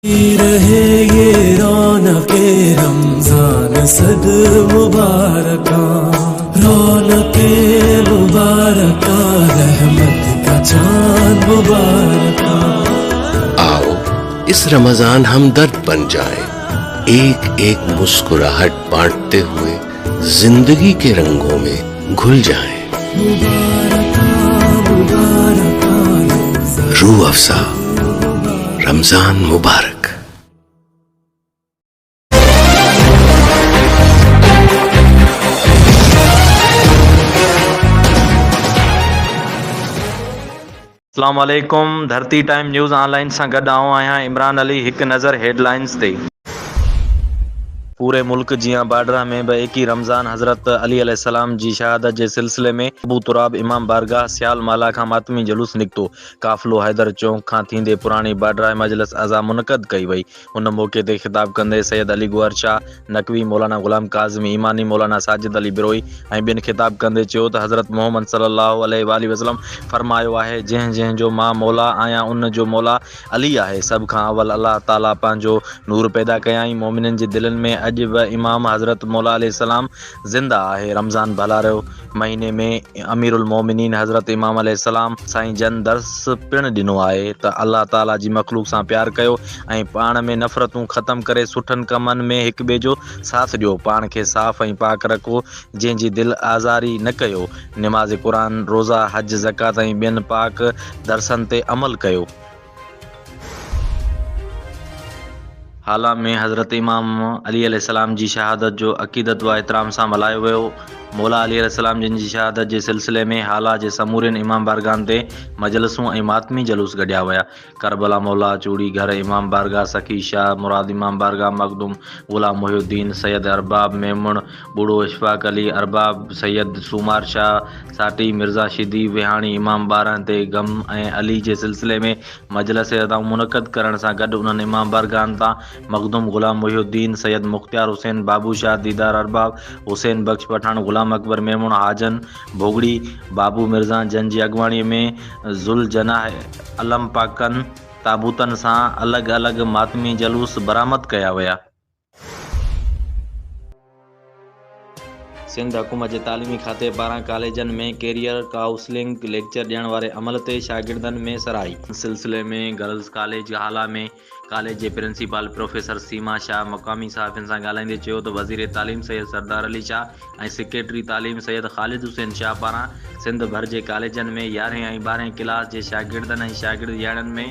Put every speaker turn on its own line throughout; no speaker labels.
رهي يي رونق رمضان صد مبارڪان رونق مبارڪان رحمت ڪا چاند مبارڪان.
آؤ اس رمضان همدرد بن جائين ايڪ ايڪ مسڪراهٽ بانٽتي هوئي زندگي ڪي رنگون ۾ گهل جائين.
مبارڪان مبارڪان روزه
روح افزا رمضان مبارڪ.
اسلام عليڪم ڌرتي ٽائيم نيوز آن لائين سان گڏ آئون آهيان عمران علي هڪ نظر هيڊ لائنز تي. پوري ملڪ جيان باڊره ۾ به ايڪي رمضان حضرت علي عليه السلام جي شهادت جي سلسلي ۾ ابو تراب امام بارگاهه سيال مالا کان ماتمي جلوس نڪتو قافلو حيدر چونڪ کان ٿيندي پراڻي باڊره مجلس عزا منعقد ڪئي وئي ان موقعي تي خطاب ڪندي سيد علي گوهر شاهه نقوي، مولانا غلام ڪاظم ايماني، مولانا ساجد علي بروهي ۽ ٻين خطاب ڪندي چيو ته حضرت محمد صلي الله عليه واٰله وسلم فرمايو آهي، جنهن جنهن جو مان مولا آهيان ان جو مولا علي آهي، سڀ کان اول الله تعالي پنهنجو نور پيدا ڪيائين، مؤمنن جي دلين ۾ اڄ به امام حضرت مولا عليه السلام زنده آهي، رمضان ڀلاريو مهيني ۾ امير المومنين حضرت امام عليه السلام سائين جن درس پڻ ڏنو آهي ته الله تعالي جي مخلوق سان پيار ڪيو ۽ پاڻ ۾ نفرتون ختم ڪري سٺن ڪمن ۾ هڪ ٻئي جو ساٿ ڏيو، پاڻ کي صاف ۽ پاڪ رکو، جنهن جي دل آزاري نه ڪيو، نماز قرآن، روزا، حج، زڪوات ۽ ٻين پاڪ درسن تي عمل ڪيو. هالا ۾ حضرت امام علي عليه السلام جي شهادت جو عقيدت و احترام سان ملهايو ويو. مولا علي عليه السلام جن جي شهادت جي سلسلي ۾ هالا جي سمورين امام بارگاهن تي مجلسون ۽ ماتمي جلوس ڪڍيا ويا. ڪربلا مولا، چوڙي گهر امام بارگاهه، سخي شاهه مراد امام بارگاهه، مخدوم غلام محي الدين، سيد ارباب ميمڻ، ٻوڙو اشفاق علي، ارباب سيد سومار شاهه، ساٽي، مرزا شيدي، ويهاڻي امام 12 تي غم ۽ علي جي سلسلي ۾ مجلس ادائون منعقد ڪرڻ سان گڏ انهن امام بارگاهن تان مخدوم غلام محي الدين، سيد مختيار حسين، بابو شاهه، ديدار ارباب، حسين بخش پٺاڻ، غلام اڪبر ميمڻ، حاجن ڀوڳڙي، بابو مرزا جن جي اڳواڻي ۾ ذوالجناح علم پاڪن تابوتن سان الڳ الڳ ماتمي جلوس برآمد ڪيا ويا. سنڌ حڪومت جي تعليمي کاتي پاران ڪاليجن ۾ ڪيريئر ڪائونسلنگ ليڪچر ڏيڻ واري عمل تي شاگردن ۾ سرهائي. سلسلي ۾ گرلز ڪاليج هالا ۾ ڪاليج جي پرنسپال پروفيسر سيما شاهه مقامي صحافين سان ڳالهائيندي چيو ته وزير تعليم سيد سردار علي شاهه ۽ سيڪريٽري تعليم سيد خالد حسين شاهه پاران سنڌ ڀر جي ڪاليجن ۾ يارهين ۽ ٻارهين ڪلاس جي شاگردن ۽ شاگردياڻين ۾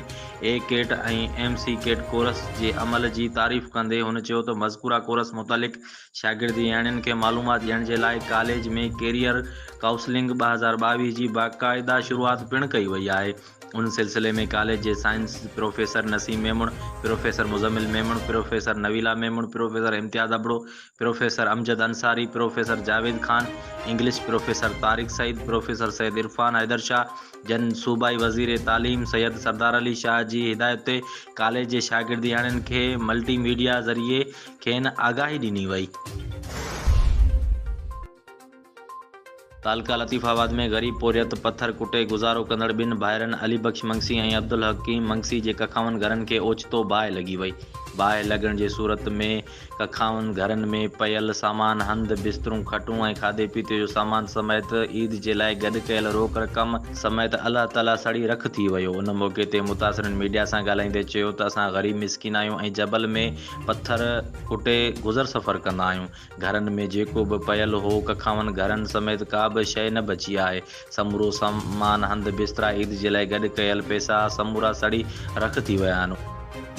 A CAT ۽ M C CAT course جي عمل جي تعريف ڪندي هن چيو ته مذڪوره ڪورس متعلق شاگردياڻين کي معلومات ڏيڻ جي لاء ڪاليج ۾ ڪيريئر ڪائونسلنگ 2022 جي باقاعده شروعات پڻ ڪئي وئي آهي ان سلسلي ۾ ڪاليج جي science professor Naseem Memon, professor Muzammil Memon, professor Nawila Memon, professor Imtiaz Abro, professor Amjad Ansari, professor Javed Khan, English professor Tariq Saeed, professor Syed Irfan Haider Shah جن صوبائي وزير تعليم سيد سردار علي شاهه جي هدايت تي ڪاليج جي شاگردياڻين کي ملٽي ميڊيا ذريعي کين آگاهي ڏني وئي. تعلقه لطيف آباد ۾ غريب پورهيت پٿر ڪٽي گذارو ڪندڙ ٻن ڀائرن علي بخش منگسي ۽ عبدالحڪيم منگسي جي ڪکاون گهرن کي اوچتو باهه لڳي وئي. باهه لڳڻ جي صورت ۾ ڪکاون گهرن ۾ پيل سامان، هنڌ، بسترون، کٽون ۽ کاڌي پيتي جو سامان سميت عيد جي لاء گڏ ڪيل روڪ رقم سميت الله تعالي سڙي رک ٿي ويو. ان موقعي تي متاثرين ميڊيا سان ڳالهائيندي چيو ته اسان غريب مسڪين آهيون ۽ جبل ۾ پٿر ڪٽي گذر سفر ڪندا آهيون. گهرن ۾ جيڪو به پيل هو، ڪکاون گهرن سميت ڪا به شيء نه بچي آهي. سمورو سامان، هنڌ، بسترا، عيد جي لاء گڏ ڪيل پئسا سمورا سڙي رک ٿي ويا آهن.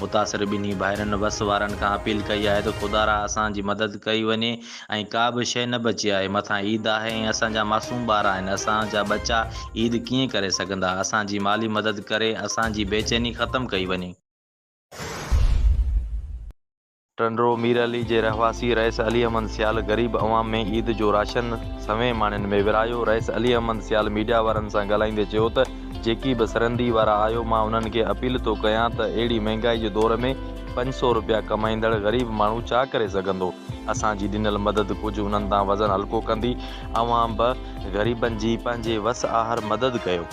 متاثر ٻنهي ڀائرن وس وارن کان اپيل ڪئي آهي ته خدارا اسان جي مدد ڪئي وڃي ۽ ڪا به شيء نه بچي آهي، مٿان عيد آهي ۽ اسان جا معصوم ٻار آهن، اسان جا ٻچا عيد ڪيئن ڪري سگهندا، اسان جي مالي مدد ڪري اسان جي بيچيني ختم ڪئي وڃي. ٽنڊو مير علي جي رهواسي رئيس علي احمد سيال غريب عوام ۾ عيد جو راشن سوين ماڻهن ۾ ورهايو، رئيس علي احمد سيال ميڊيا وارن سان ڳالهائيندي چيو ته جيڪي به سرندي وارا آهيو مان انهن کي اپيل ٿو ڪيان ته اهڙي مهنگائي جي دور ۾ 500 روپيا ڪمائيندڙ غريب ماڻهو ڇا ڪري سگهندو اسان جي ڏنل مدد ڪجهه انهن تان وزن هلڪو ڪندي اوهان به غريبن جي پنهنجي وس آهر مدد ڪيو.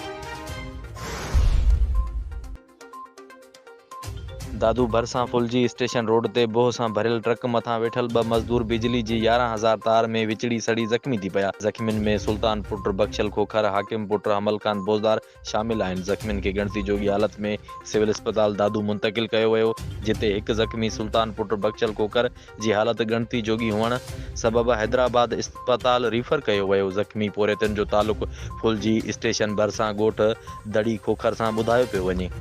دادو ڀرسان ڦلجي اسٽيشن روڊ تي بوهه سان ڀريل ٽرڪ مٿان ويٺل ٻه مزدور بجلي جي 11 هزار تار ۾ وچڙي سڙي زخمي ٿي پيا. زخمين ۾ سلطان پٽ بخشل کوکر، حاڪم پٽ حمل خان بوزدار شامل آهن. زخمين کي ڳڻتي جوڳي حالت ۾ سول اسپتال دادو منتقل ڪيو ويو، جتي هڪ زخمي سلطان پٽ بخشل کوکر جي حالت ڳڻتي جوڳي هئڻ سبب حيدرآباد اسپتال ريفر ڪيو ويو. زخمي پورهيتن جو تعلق ڦلجي اسٽيشن ڀرسان ڳوٺ دڙي کوکر سان ٻڌايو پيو وڃي.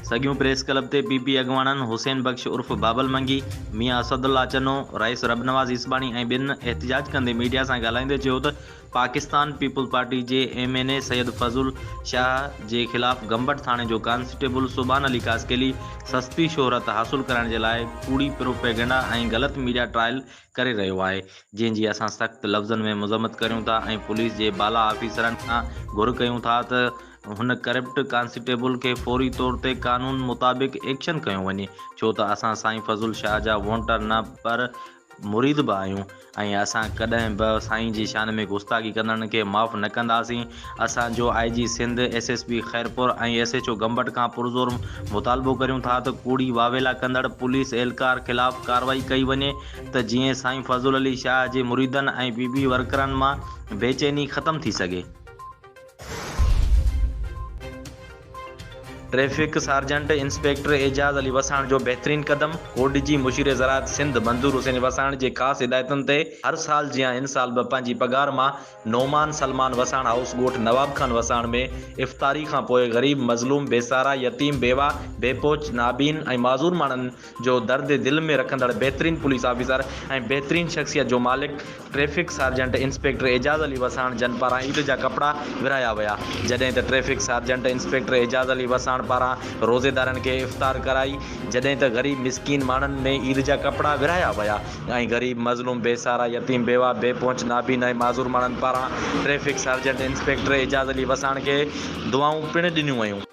سڳيون پريس ڪلب تي پي پي اڳواڻن حسين بخش عرف بابل منگي، ميان اسدالله چنو، رئيس ربنواز عيسباڻي ۽ ٻين احتجاج ڪندي ميڊيا سان ڳالهائيندي چيو ته پاڪستان پيپلز پارٽي جي M N A Syed Fazal Shah جي خلاف گمبٽ ٿاڻي جو ڪانسٽيبل سبحان علي خاصخيلي سستي شهرت حاصل ڪرڻ جي لاء ڪوڙي پروپيگنڊا ۽ غلط ميڊيا ٽرائل ڪري رهيو آهي جنهن جي اسان سخت لفظن ۾ مذمت ڪريون ٿا ۽ پوليس جي بالا آفيسرن کان گهر ڪيون ٿا ته هن ڪرپٽ ڪانسٽيبل کي فوري طور تي قانون مطابق ايڪشن کنيو وڃي ڇو ته اسان سائين فضل شاهه جا وونٽر نه پر مريد به آهيون ۽ اسان ڪڏهن به سائين جي شان ۾ گستاخي ڪندڙن کي معاف نه ڪنداسين. اسان جو I G Sindh, S S P Khairpur ۽ S H O Gambat کان پرزور مطالبو ڪريون ٿا ته ڪوڙي واويلا ڪندڙ پوليس اهلڪار خلاف ڪارروائي ڪئي وڃي ته جيئن سائين فضل علي شاهه جي مريدن ۽ پي پي ورڪرن مان بيچيني ختم ٿي سگهي. Traffic sergeant inspector Ejaz Ali Wassan جو بهترين قدم، ڪوڏجي مشير زراعت سنڌ منظور حسين وساڻ جي خاص هدايتن تي هر سال جيان هن سال به پنهنجي پگهار مان نعمان سلمان وساڻ هائوس ڳوٺ نواب خان وساڻ ۾ افطاري کان پوء غريب مظلوم بيسارا يتيم بيوه بي پهچ نابين ۽ معذور ماڻهن جو درد دل ۾ رکندڙ بهترين پوليس آفيسر ۽ بهترين شخصيت جو مالڪ traffic sergeant inspector Ejaz Ali Wassan جن پاران عيد جا ڪپڙا ورهايا ويا، جڏهن ته traffic sergeant inspector Ejaz Ali Wassan پاران روزيدارن کي افطار ڪرائي، جڏهن ته غريب مسڪين ماڻهن ۾ عيد جا ڪپڙا ورهايا ويا ۽ غريب مظلوم بي سهارا يتيم بيواه بي پهچ نابين ۽ معذور ماڻهن پاران traffic sergeant inspector Ejaz Ali Wassan کي دعائون پڻ ڏنيون ويون.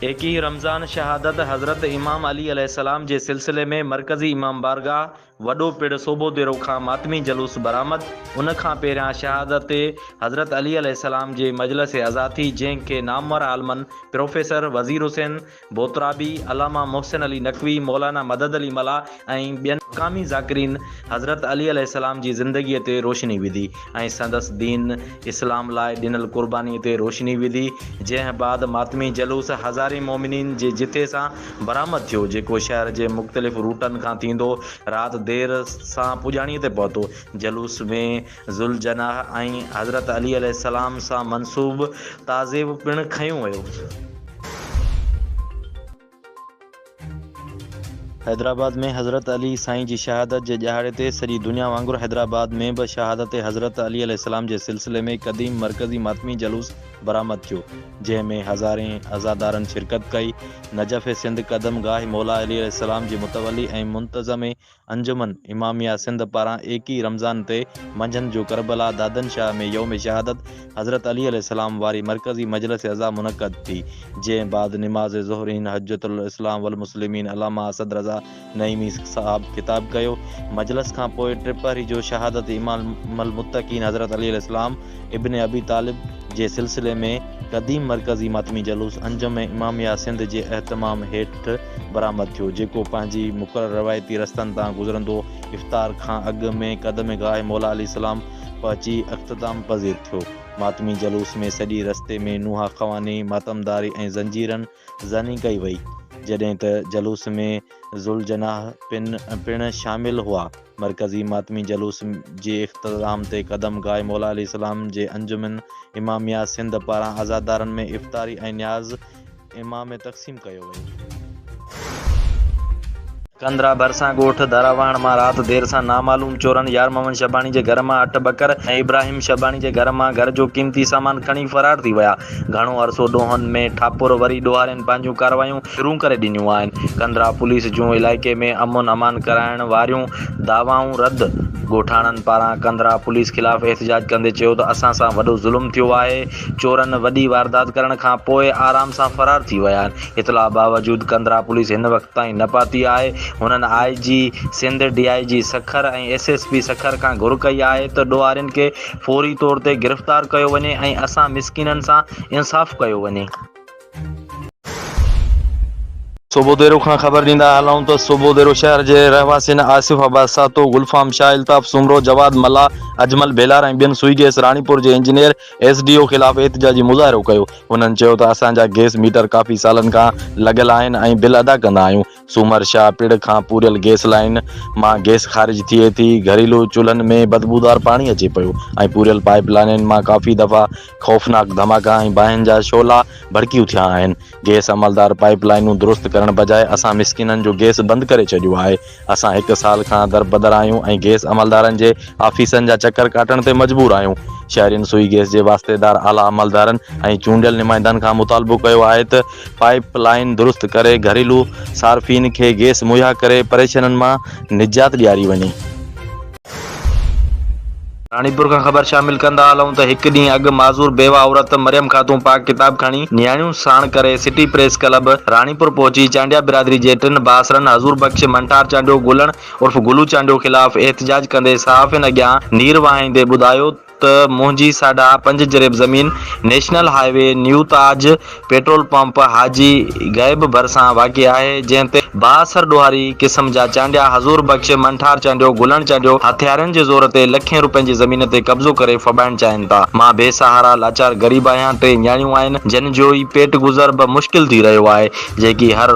21 رمضان شهادت حضرت امام علي عليه السلام جي سلسلي ۾ مرڪزي امام بارگاهه وڏو پڙ صوڀوديرو کان ماتمي جلوس برآمد، ان کان پهريان شهادت حضرت علي عليه السلام جي مجلس عزا ٿي جنهن کي نامور عالمن پروفيسر وزير حسين بوترابي، علامه محسن علي نقوي، مولانا مدد علي ملاح ۽ ٻين مقامي ذاڪرين حضرت علي عليه السلام جي زندگيء تي روشني وڌي ۽ سندس دين اسلام لاء ڏنل قربانيء تي روشني وڌي، جنهن بعد ماتمي جلوس هزارين مومنين جي جٿي سان برآمد ٿيو، جيڪو شهر جي مختلف روٽن کان ٿيندو رات دير سان پڄاڻيء تي پهتو. جلوس ۾ ذوالجناح ۽ حضرت علي عليه السلام سان منسوب تعزيو پڻ کنيو ويو. حيدرآباد ۾ حضرت علي سائين جي شهادت جي ڏهاڙي تي سڄي دنيا وانگر حيدرآباد ۾ به شهادت حضرت علي عليه السلام جي سلسلي ۾ قديم مرڪزي ماتمي جلوس برآمد ٿيو، جنهن ۾ هزارين عزادارن شرڪت ڪئي. نجف سنڌ قدم گاهه مولا علي عليه السلام جي متولي ۽ منتظم انجمن اماميه سنڌ پاران ايڪيهه رمضان تي منجهند جو ڪربلا دادن شاهه ۾ يوم شهادت حضرت علي عليه السلام واري مرڪزي مجلس عزا منعقد ٿي، جنهن بعد نماز ظهرين حجة الاسلام والمسلمين علامه اسد رضا نعيمي صاحب خطاب ڪيو. مجلس کان پوء ٽپهري جو شهادت امام المتقين حضرت علي عليه السلام ابن ابي طالب جي سلسلي ۾ قديم مرڪزي ماتمي جلوس انجمن اماميه سنڌ جي اهتمام هيٺ برآمد ٿيو، جيڪو پنهنجي مقرر روايتي رستن تان گذرندو افطار کان اڳ ۾ قدم گاهه مولا عليه السلام پهچي اختتام پذير ٿيو. ماتمي جلوس ۾ سڄي رستي ۾ نوحه خواني، ماتمداري ۽ زنجيرن زني ڪئي وئي، جڏهن ته جلوس ۾ ذوالجناح پڻ شامل هئا. مرڪزي ماتمي جلوس جي اختتام تي قدم گاهه مولا عليه السلام جي انجمن اماميه سنڌ پاران عزادارن ۾ افطاري ۽ نياز امامي تقسيم ڪيو ويو. ڪنڌرا ڀرسان ڳوٺ ڌراواهڻ مان رات دير سان نامعلوم چورن يار محمد شباڻي جي گهر مان اٺ ٻڪر ۽ ابراهيم شباڻي جي گهر مان گهر جو قيمتي سامان کڻي فرار ٿي ويا. گهڻو عرصو ڏوهن ۾ ٺاپر وري ڏوهارين پنهنجون ڪارروايون شروع ڪري ڏنيون آهن. ڪنڌرا پوليس جون علائقي ۾ امن امان ڪرائڻ واريون دعوائون رد. ڳوٺاڻن پاران ڪنڌرا پوليس خلاف احتجاج ڪندي چيو ته اسان سان وڏو ظلم ٿيو آهي، چورن وڏي واردات ڪرڻ کان پوء آرام سان فرار ٿي ويا آهن، اطلاع باوجود ڪنڌرا پوليس هن وقت تائين نه پهتي آهي، هنن I G Sindh, D I G Sukkur ۽ S S P Sukkur کان گهر ڪئي آهي ته ڏوهارين کي فوري طور تي گرفتار ڪيو وڃي ۽ اسان مسڪينن سان انصاف ڪيو وڃي.
صوبوديرو کان خبر ڏيندا هلون ته صوبوديرو شهر جي رهواسين آصف عباس سهتو، گلفام شاهه، الطاف سومرو، جواد ملاح، اجمل ڀيلار ۽ ٻين سوئي گئس راڻيپور جي انجنيئر ايس ڊي او خلاف احتجاجي مظاهرو ڪيو. هنن چيو ته اسان جا گئس ميٽر ڪافي سالن کان لڳل آهن ۽ بل ادا ڪندا آهيون، سومر شاهه پڙ کان پوريل گئس لائين مان گئس خارج ٿئي ٿي، گهريلو چلهن ۾ بدبودار پاڻي اچي پيو ۽ پوريل پائيپ لائنن مان ڪافي دفعا خوفناڪ ڌماڪا ۽ باهين جا شعلا ڀڙڪي اٿيا آهن. گئس عملدار پائيپ لائينون درست ڪرڻ بجاء اسان مسڪينن جو گئس بند ڪري ڇڏيو آهي. اسان هڪ سال کان دربدر آهيون ۽ گئس عملدارن جي آفيسن جا چڪر ڪاٽڻ تي مجبور آهيون. شهرين سوئي گئس جي واسطيدار اعليٰ عملدارن ۽ چونڊيل نمائندن کان مطالبو ڪيو آهي ته پائيپ لائين درست ڪري گهريلو صارفين کي گئس مهيا ڪري پريشانين مان نجات ڏياري وڃي.
راڻيپور کان خبر شامل ڪندا هلون ته هڪ ڏينهن اڳ معذور بيوه عورت مريم خاتون پاڪ ڪتاب کڻي نياڻيون ساڻ ڪري سٽي پريس ڪلب راڻيپور پهچي چانڊيا برادري جي ٽن بااثرن حضور بخش منٺار چانڊيو گلڻ عرف گلو چانڊيو خلاف احتجاج ڪندي صحافين اڳيان نير وهائيندي ٻڌايو ته منهنجي ساڍا پنج جريب زمين national highway new Taj petrol pump Haji Ghaib ڀرسان واقع آهي، جنهن تي بااثر ڏوهاري قسم جا چانڊيا حضور بخش، منٺار چانڊيو، گلڻ چانڊيو هٿيارن جي زور تي لکين روپين جي زمين تي قبضو ڪري ڦٻائڻ چاهين ٿا. مان بي سهارا لاچار غريب آهيان، ٽي نياڻيون آهن، جن جو ئي پيٽ گذر به مشڪل ٿي رهيو آهي، جيڪي هر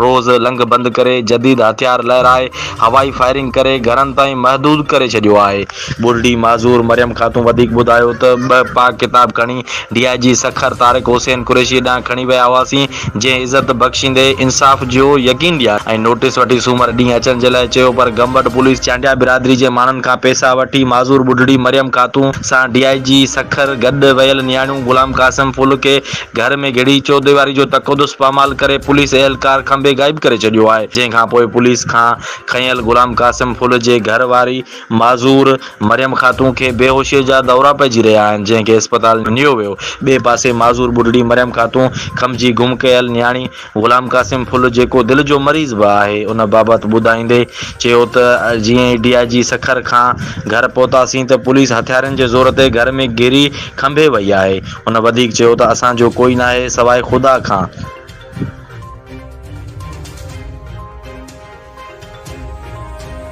روز لنگهه بند ڪري جديد هٿيار لهرائي هوائي فائرنگ ڪري گهرن تائين محدود ڪري ڇڏيو آهي. ٻڍڙي معذور مريم خاتون وڌيڪ ٻڌايو ته ٻه پاڪ ڪتاب کڻي ڊي I جي سکر طارق حسين قريشي ڏانهن کڻي ويا هئاسين جنهن عزت بخشيندي انصاف جو يقين ڏياريو ۽ نوٽيس وٺي سومر ڏينهن اچڻ جي لاء چيو پر گمبٽ پوليس چانڊيا برادري جي ماڻهن کان پئسا وٺي معذور ٻڍڙي مريم خاتون سان ڊي I جي سکر گڏ ويل نياڻيون غلام قاسم ڦل کي گهر ۾ گهڙي چوديواري جو تقدس پامال ڪري پوليس اهلڪار کنڀي غائب ڪري ڇڏيو آهي جنهن کان پوء پوليس کان کنيل غلام قاسم ڦل جي گهر واري معذور مريم خاتون کي بيهوشي جا دورا پئجي رهيا آهن جنهن کي اسپتال نيو ويو ٻئي پاسي معذور ٻڍڙي مريم خاتون کنڀجي گم ڪيل نياڻي غلام قاسم ڦل جيڪو دل جو مريض به آهي ان بابت ٻڌائيندي چيو ته جيئن ئي ڊي I جي سکر کان گهر پهتاسين ته پوليس هٿيارن جي زور تي گهر ۾ گهري کنڀي وئي آهي. هن وڌيڪ چيو ته اسان جو ڪوئي ناهي سواء خدا کان.